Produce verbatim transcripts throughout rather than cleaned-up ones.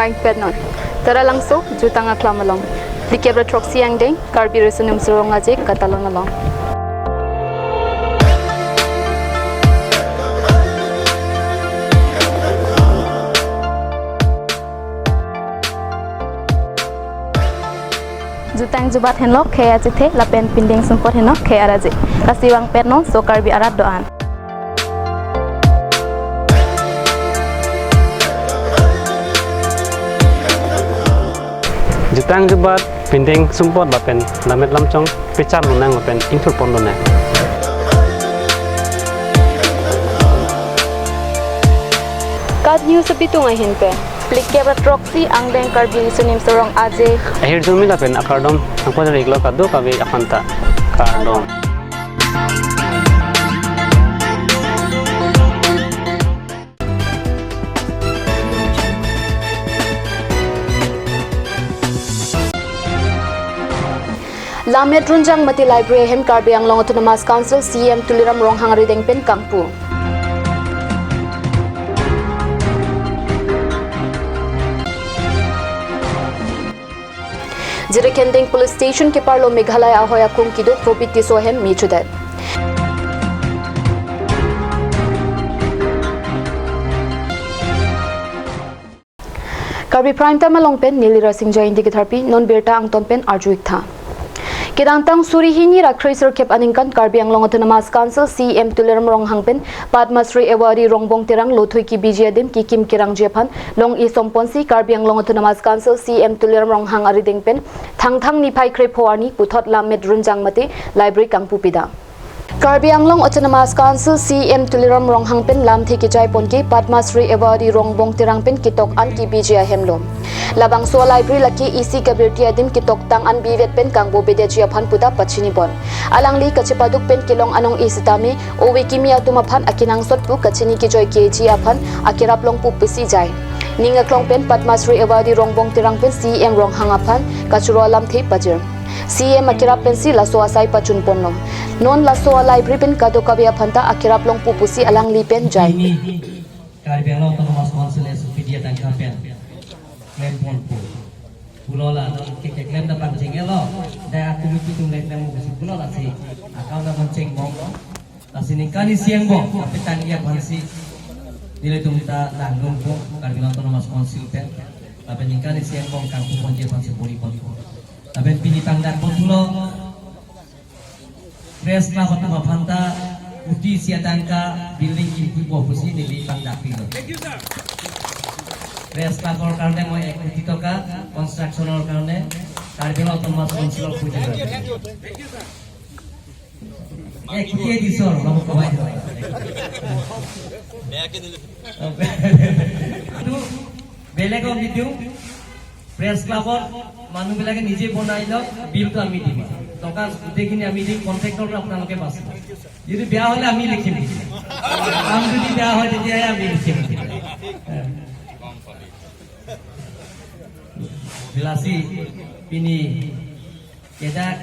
Angpet non. Taralangso, jutang aklam along. Phlikep ra throksi angdeng, Karbi Riso Nimso Rong Aje, katalon along. Jutang jubat henlo, khei achethe, lapen pindeng sumpot henlo, khei araje. Lasi vangpet non, so Karbi arat do-an. Jutang jubat, pindeng sumpot lapen lammet lamchong pecharlonang lapen ingthurponlonang. KAT News apitung ahin pen. Phlikep ra throksi angdeng Karbi Riso Nimso Rong Aje. Ahirjume lapen akardom nangpajir-iklo kadokave aphanta. Kardom. Lammet Runjang Mate Library ahem Karbi Anglong Autonomous Council C E M Tuliram Ronghang arideng pen kangpu. Jirikinding Police Station keparlo Meghalaya ahoi akung kedo Probit Tisso ahem me chudet. Karbi Prime Time along pen neli Rasingja Ingti ketharpi, non birta angton pen arju-iktha. Kedamtang suri hini ra kre sirkep aningkan Karbi Anglong Autonomous Council C E M Tuliram Ronghang pen Padma Shri Award Rongbong Terang lothui kebiji adim kekim kerangji aphan long-i somponsi Karbi Anglong Autonomous Council C E M Tuliram Ronghang arideng pen Thangthang niphai krepho arni puthot Lammet Runjang Mate Library kangpu pida. Karbi Anglong Autonomous Council C E M Tuliram Ronghang pen lamthe kejaiponke Padma Shri Award Rongbong Terang pen ketok an kebiji ahem lo. Labangso a-library lake isi kabirti adim ketoktang an bivet pen kangbo bedeji aphan puta pachinipon. Alangli kachepaduk pen kelong anong-e sitame ove kimi atum aphan akenangsot pu kachini kejoi keji aphan akerap longpo pusi jai. Ning aklong pen Padma Shri Award Rongbong Terang pen C E M Ronghang aphan kachoro alamthe pajir. C E M akerap pensi laso asai pachunponlo. Non laso a-library pen kadokave aphanta akerap longpo pusi alangli pen jai. Ini Karbi Anglong Autonomous Council S O P D atangka pen klemponpo pulo la, non ke keklem ta pangcheng-etlo. Da committee atum le klempo pusi pulo lasi akam ta pangcheng bom. Lasi ningkan isi angbong kapetangji aphansi nelitum ta langdunpo Karbi Anglong Autonomous Council pen. Lapen ningkan isi angbong kangpuponji aphansi bor-iponpo. Lapen pini pangdakpon pulo Press Club atum aphanta kuti isi atangka building kimpupo pusi neli pangdakpilo. Press Club or karne mo ek kuti toka, construction or karne Karbi Anglong Autonomous Council of Puja. Ek kuti di sor, kamu kawai. Itu beleg om itu. Press Club-ot manu bilage nije bonai lok, bill to ami dim. Toka goteikini ami dim, contractor-ra আপোনালোকে পাব। যদি বেয়া হলে আমি লিখিম। কাম যদি বেয়া হয়, তেতিয়াহে আমি লিখিম। Lasi pini kedak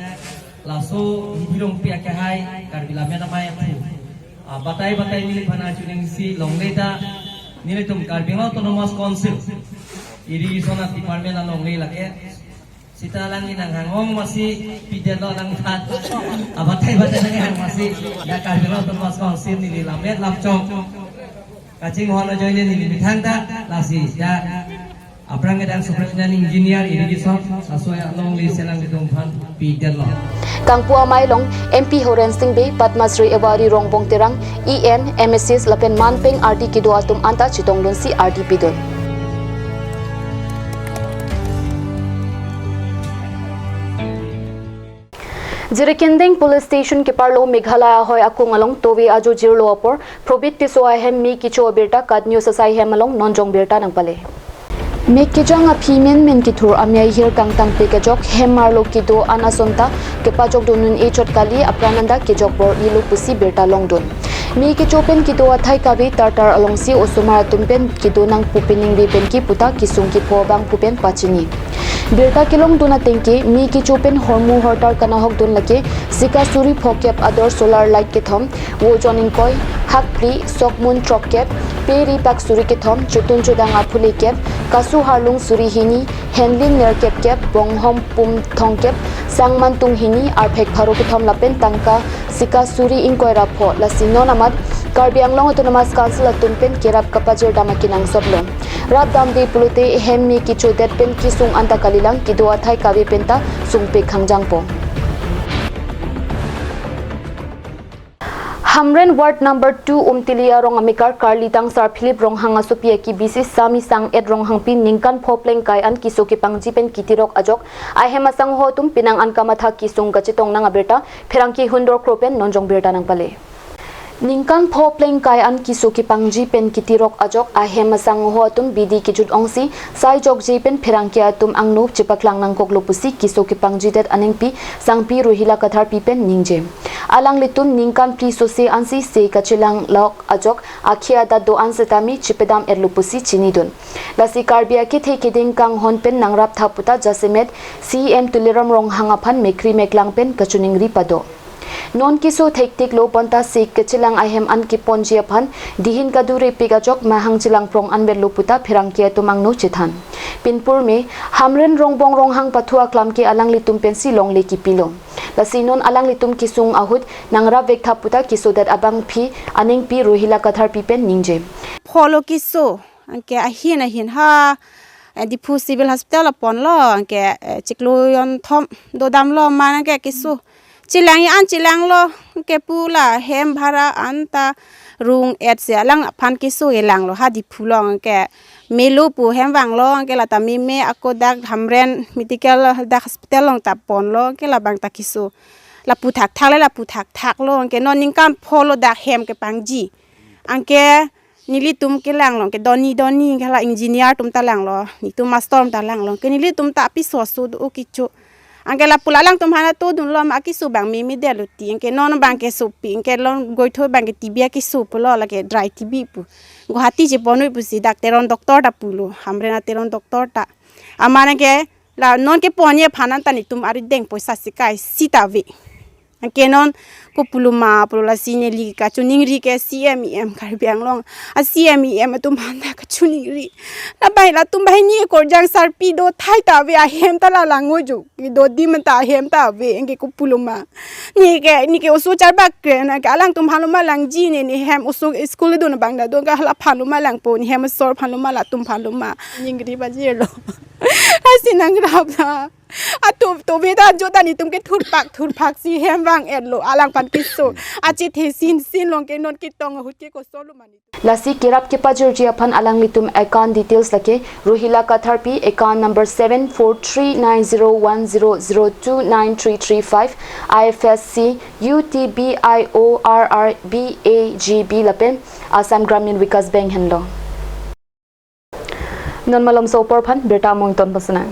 laso hirongpi akehai Karbi Lammet Amei aphu, ah, batai batai neli aphan arjuning si longle ta, nelitum Karbi Anglong Autonomous Council Irrigation Department alongle lake. Sita alangli nanghang-ong masi pidetlo nangthan. Ah, batai batai nanghang masi, ya Karbi Anglong Autonomous Council neli lammet lamchong kachinghon ajoine neli methang ta, lasi ya aphrang kedang superintendent engineer irrigation, laso alongle si alanglitum aphan pidetlo. Kangpu amei along M P Horensing Bey, Padma Shri Award Rongbong Terang, E M, M S Cs lapen manpeng ardi kedo atum anta chetongdunsi ardi pidun. Jirikinding Police Station keparlo Meghalaya ahoi akung along tove ajo jirlo apor Probit Tisso ahem me kecho abirta KAT News asai hem along nonjong birta nangpale. Me kejang aphi menmen kethur amei ahir kangtangpik ajok hem arlo kedo an asonta kepajokdun un-e chot kali, apran anta kejok bor-ilo pusi birta longdun. Me kecho pen kedo athai kave tartar alongsi osomar atum pen kedo nangpo, peningve pen ke puta kesung kepho abang pu pen pachini. Birta kelongdun atengke, me kecho pen hormu hortar kanahokdun lake, sika suri phokep ador solar light kethom, vojon ingkoi, hakpri, sokmun throkkep, pe ri pak suri kethom, chotun chodang aphule kep, kasu harlung suri hini, henling nerkep kep, bonghom pum thongkep, sangman tung hini, arphek pharo kethom lapen tangka sika suri ingkoi ra pho, lasi non amat Karbi Anglong Autonomous Council atum pen kerap kapajirdam akenangsotlo. Rap damde pulote hem me kechodet pen kesung anta kalilang, kedo athai kave penta sungpik hangjangpo. Hamren Ward number two Umtili arong amekar Karlitang Sar Philip Ronghang asopi akibisi Sami Sang-et Ronghangpi ningkan pho plengkai an keso kepangji pen kitirok ajok ahem asangho atum penang an kamatha kesung kachetong nang abirta pherangke Hundor Kro pen non jong birta nangpale. Ningkan pho plengkai an keso kepangji pen kitirok ajok ahem asangho atum bidi kejut ongsi sai jokji pen pherangke atum angno chepaklang nangkoklo pusi keso kepangjidet anengpi sangpi Rohila Katharpi pen ningje. Alanglitum ningkan phli sose ansi se kachelang lok ajok akhei adat do-an setame chepedam-etlo pusi chinidun. Lasi Karbi akethe keding kanghon pen nangraptha puta jasemet C E M Tuliram Ronghang aphan mekri meklang pen kachiningri pado. Non keso thektiklo bonta se kachelang ahem an keponji aphan dihin kadurepik ajok mahang chelangprong anvetlo puta pherangke atum angno chethan. Pinpur me, Hamren Rongbong Ronghang pathu aklam ke alanglitum pensi longle kipilo. Lasi non alanglitum kesung ahut nangrapvektha puta kesodet abangpi anengpi Rohila Katharpi pen ningje. Pholo keso, anke ahin ahin ha, eh, Diphu Civil Hospital aponlo, anke, eh, chiklo jonthom dodamlo, man anke keso. Chelang an chelanglo, anke pu la hem bhara anta rung-et si alang aphan keso kelanglo, ha Diphu along anke melo pu hem vanglo, anke lata meme ako dak Hamren Medical dak hospital along ta ponlo, anke labang ta keso. Lapu thakthak le lapu thakthaklo, anke non ningkan pholo dak hem kepangji. Anke nelitum kelanglo, anke doni doni, anke la engineer atum ta langlo, netum master atum ta langlo, anke nelitum ta apiso so do kecho. Anke lapu la alangtum aphan ato dunlo ma keso abang meme detlo ti, anke non abang keso pi, anke lon goitho abang ke T B akeso pulo, lake dry T B pu. Guwahati cheponoi pusi dak Teron doctor ta pulo, Hamren a Teron doctor ta. Amat anke la non keponji aphan anta netum arideng poisa sika isi ta ave. Anke non kopuloma pulo, lasi neli kachiningri ke C E M, E M Karbi Anglong. A C E M, E M atum aphan ta kachiningri. Labang latum banghini korjang sarpi do athai ta ave, ahem ta la langno jo. Kedo adim ta ahem ta ave, anke kopuloma. Neke, neke oso charbak kre, anke alangtum aphanlo ma langji ne, ne hem oso school dun abang ta do, anke hala aphanlo ma langpo, ne hem asor aphanlo ma, latum aphanlo ma. Ningri pajirlo. Lasi nangrap ta. Atum to beda jota netum ke thurpak thurpak si hem vang-etlo, alangphan keso. Achethe sinsin along ke non ketong ahut ke kosonlo mani. Lasi kerap kepajirji aphan alanglitum account details lake Rohila Katharpi, account number seven four three nine zero one zero zero two nine three three five, I F S C U T B I O R R B A G B lapen Assam Gramin Vikas Bank henlo. Non malomso apor aphan birta among ton pasanang.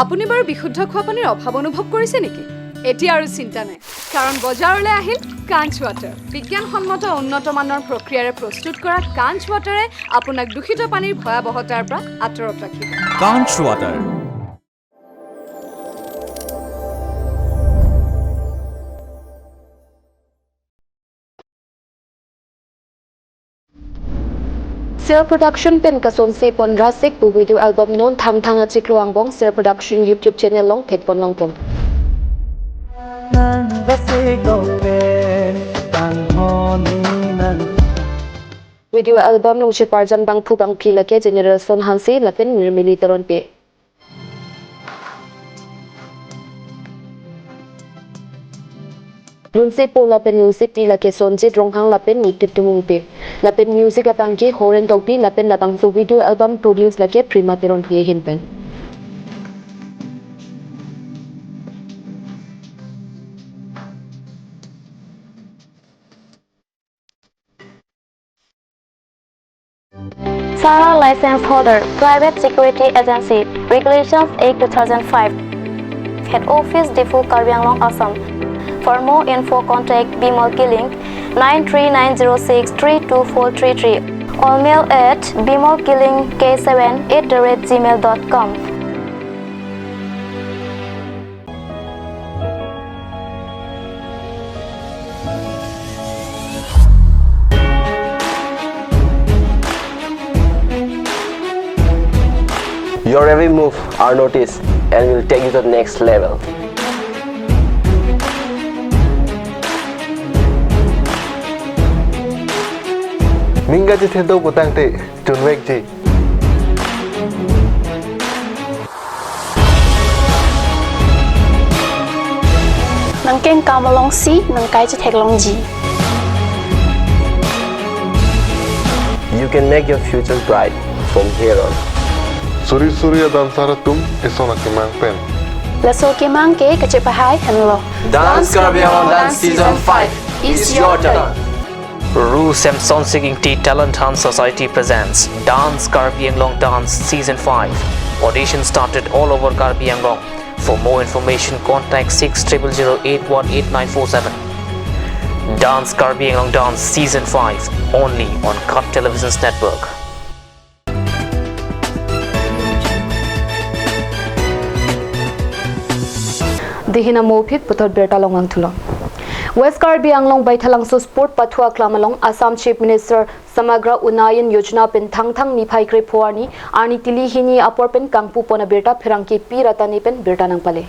আপুনি বাৰু বিশুদ্ধ খোৱা পানীৰ অভাৱ অনুভৱ কৰিছে নেকি? এতিয়া আৰু চিন্তা নাই, কাৰণ বজাৰলৈ আহিল কাঞ্চ ৱাটাৰ। বিজ্ঞানসন্মত উন্নত মানৰ প্ৰক্ৰিয়াৰে প্ৰস্তুত কৰা কাঞ্চ ৱাটাৰে আপোনাক দূষিত পানীৰ ভয়াৱহতাৰ পৰা আঁতৰত ৰাখিব। কাঞ্চ water. Sir Production pen kasonse pon Rasik pu video album non Thangthang achiklo angbong Sir Production YouTube channel along thekpon longpon. Nang Rasik dok pen tang honi nang. Video album along cheparjan bangphu bangphi lake General Son Hanse lapen Nirmili Teronpi. Nunsepo lapen nunsepi lake Sonjit Ronghang lapen Nitip Tumungpi. Lapen music abangke Horen Tokbi lapen labangso video album produce lake Prima Teronpi ahin pen. Sara license holder, private security agency, Regulations Act two thousand five. Head office Diphu, Karbi Anglong, Assam. For more info, contact Bimal Killing, nine three nine zero six three two four three three or mail at bimolkilling k seven at the rate gmail dot com. Your every move are noticed and will take you to the next level. Mingga ji thendo putangte chunvekji. Nangkengkam alongsi nangkai chetheklongji. You can make your future bright from here on. Suri suri a-dancer atum eson akemang pen. Laso kemang ke kachepahai henlo. Dance Karbi Anglong Dance Season five is your turn. Ru Samson Sing Ingti Talent Hunt Society presents Dance Karbi Anglong Dance Season five. Audition started all over Karbi Anglong. For more information, contact six triple zero eight one eight nine four seven. Dance Karbi Anglong Dance Season five, only on Cut Televisions Network. Dihina Mopit puthot birta along vangthulo. West Karbi Anglong Baithalangso Sport pathu aklam along Assam Chief Minister Samagra Unnayan Yojana pen Thangthang niphai krepho arni, arni tili hini apor pen kangpu pon abirta pherangke P Ratani pen birta nangpale.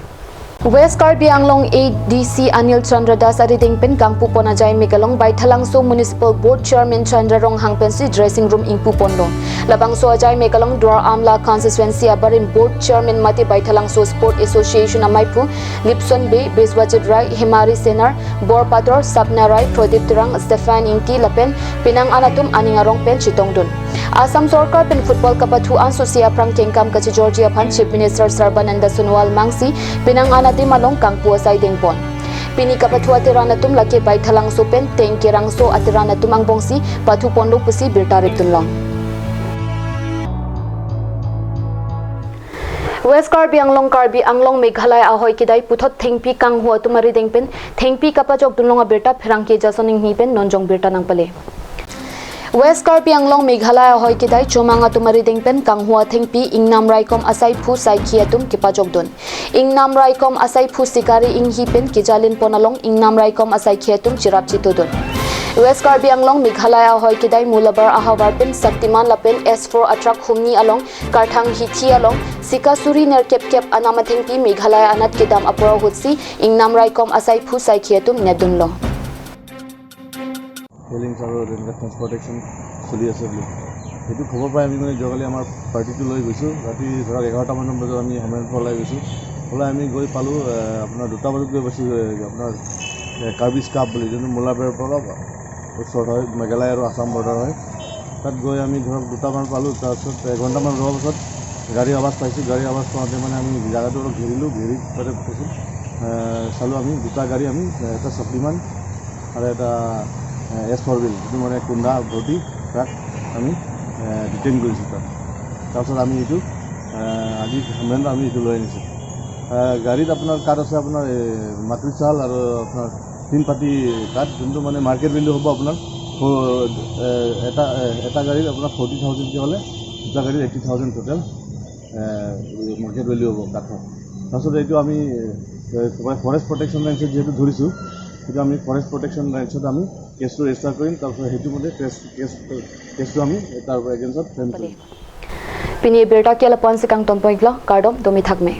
West Karbi Anglong A D C Anil Chandra Das arideng pen kangpu pon ajaimek along Baithalangso Municipal Board Chairman Chandra Ronghang pensi dressing room ingpu ponlo. Labangso ajaimek along Duar Amla Constituency abarim Board Chairman mate Baithalangso Sport Association amaiphu Lipson Bey, Biswajit Rai, Hemari Senar, Borpator, Sapna Rai, Prodip Terang, Stephen Ingti lapen penang anatum aning arong pen chetongdun. Assam Sorkar pen football kapathu ansosi aphrang kengkam kachejorji aphan Chief Minister Sarbananda Sonowal mangsi penang anatim along kangpu asai dengpon. Pini kapathu ateran atum lake Baithalangso pen Tengkerangso ateran atum angbongsi pathu ponlo pusi birta ripdunlong. West Karbi Anglong, Karbi Anglong Meghalaya ahoi kedai puthot thengpi kanghu atum arideng pen thengpi kapachokdunlong abirta pherangke Jason Inghi pen nonjong birta nangpale. West Karbi Anglong Meghalaya ahoi kedai chomang atum arideng pen kanghu athengpi ingnam raikom asaiphu saikhi atum kepachokdun. Ingnam raikom asaiphu Sikari Inghi pen kejalin pon along ingnam raikom asaikhi atum cherap chetodun. West Karbi Anglong Meghalaya ahoi kedai Mulabar ahavar pen Shaktiman lapen S four atruck humni along karthang hithi along sikasuri nerkepkep anam athengpi Meghalaya anat kedam apor ahutsi ingnam raikom asaiphu saikhi atum netdunlo. হেলিংছ আৰু তেনেকৈ ট্ৰেন্সপৰ্টেশ্যন চলি আছে বুলি সেইটো খবৰ পাই আমি মানে যোৱাকালি আমাৰ পাৰ্টিটো লৈ গৈছোঁ। ৰাতি ধৰক এঘাৰটামান বজাত আমি হেমৰেণৰ পৰা ওলাই গৈছোঁ। ওলাই আমি গৈ পালোঁ, আহ, আপোনাৰ দুটা বজাত গৈ পাইছোঁ, আহ, আপোনাৰ, আহ, কাৰ্বি স্কাপ বুলি, যোনটো মোলাবাৰীৰ পৰা অলপ ওচৰত হয়, মেঘালয় আৰু আছাম বৰ্ডাৰ হয়। তাত গৈ আমি ধৰক দুটামান পালোঁ। তাৰপিছত এঘণ্টামান ৰোৱাৰ পাছত গাড়ী আৱাজ পাইছোঁ। গাড়ী আৱাজ পাওঁতে মানে আমি জেগাটো অলপ ঘূৰিলোঁ, ঘূৰি তাতে পাইছোঁ, আহ, চালোঁ আমি দুটা গাড়ী আমি, আহ, এটা শক্তিমান আৰু এটা, আহ, এছ ফ'ৰ হুইল, যিটো মানে কুন্দা ভৰ্তি ট্ৰাক আমি, আহ, ডিটেইন কৰিছোঁ তাত। তাৰপিছত আমি এইটো, আহ, আজি হেমৰেণত আমি এইটো লৈ আনিছোঁ। আহ, গাড়ীত আপোনাৰ কাঠ আছে আপোনাৰ, এ, মাটিৰ চাল আৰু আপোনাৰ টিন পাতি কাঠ, যোনটো মানে মাৰ্কেট ভেলু হ'ব আপোনাৰ ফ-, এ, এটা, এ, এটা গাড়ীত আপোনাৰ ফৰ্টি থাউজেণ্ডকৈ হ'লে দুটা গাড়ীত এইটি থাউজেণ্ড টোটেল, এ, মাৰ্কেট ভেলু হ'ব কাঠৰ। তাৰপিছত এইটো আমি, এ, ফৰেষ্ট প্ৰটেকশ্যন ৰেঞ্জত যিহেতু ধৰিছোঁ, সেইটো আমি ফৰেষ্ট প্ৰটেকশ্যন ৰেঞ্জত আমি কেছটো ৰেজিষ্টাৰ কৰিম। তাৰপিছত সেইটো মতে কেছ, কেছ, কেছটো আমি তাৰ এগেইনষ্টত ফ্ৰেম কৰিম। Pini birta ke lapu-an si kangtompon-iklo, kardom, domi thakme.